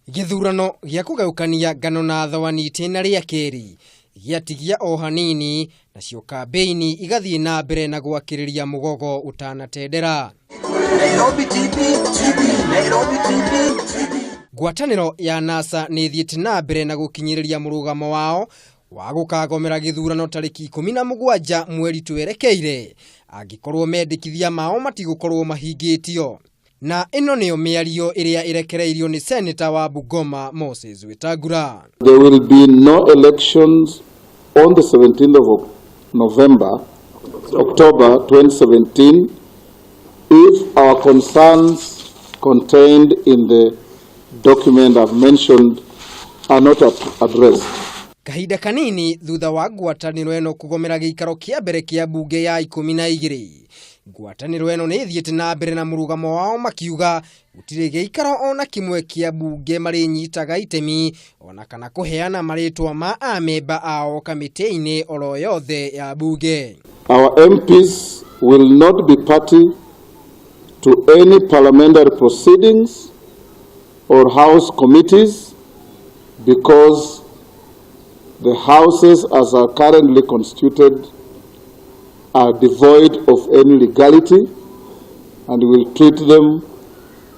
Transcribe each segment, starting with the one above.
Gĩthurano gĩa kũgayũkania ngano na thawani itĩna rĩa kerĩ gĩatigia o hanini, nacio kambĩini igathiĩ na mbere na gwakĩrĩria mũgogo ũtanatendera. Nairobi TB, TB, Nairobi TB, TB. Ngwatanĩro ya NASA nĩ ĩthiĩte na mbere na gũkinyĩrĩria mũrũgamo wao wa gũkagomera gĩthurano tarĩki 17 mweri twerekeire angĩkorwo mendekithia mao matigũkorwo mahingĩtio. Na ĩno nĩyo mĩario ĩrĩa ĩrekereirio nĩ Senator wa Bungoma Moses Wetangula. There will be no elections on the 17th of November, October 2017, if our concerns contained in the document I've mentioned are not addressed. Kahinda kanini thutha wa ngwatanĩro ĩno kũgomera gĩikaro kĩa mbere kĩa mbunge ya 12, ngwatanĩro ĩno nĩ ĩthiĩte na mbere na mũrũgamo wao makiuga gũtirĩ gĩikaro ona kĩmwe kĩa mbunge marĩnyitaga itemi ona kana kũheana marĩtwa ma amemba ao kamĩtĩ-inĩ oro yothe ya mbunge. Our MPs will not be party to any parliamentary proceedings or house committees because the houses as are currently constituted are devoid of any legality, and will treat them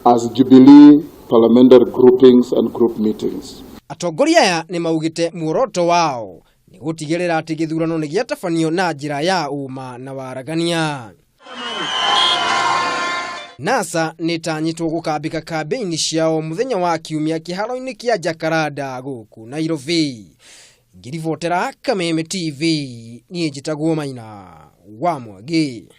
as Jubilee parliamentary groupings and group meetings. Atongoria aya nĩ maugĩte muoroto wao nĩ gũtigĩrĩra atĩ gĩthurano nĩ gĩatabanio na njĩra ya ũma na waragania. NASA nĩ ĩtanyĩtwo gũkambĩka kambĩini ciao mũthenya wa kiumia kĩharo-inĩ kĩa Jacaranda gũkũ Nairobi. Ngĩribotera Kameme TV, niĩ njĩtagwo Maina wa Mwangi.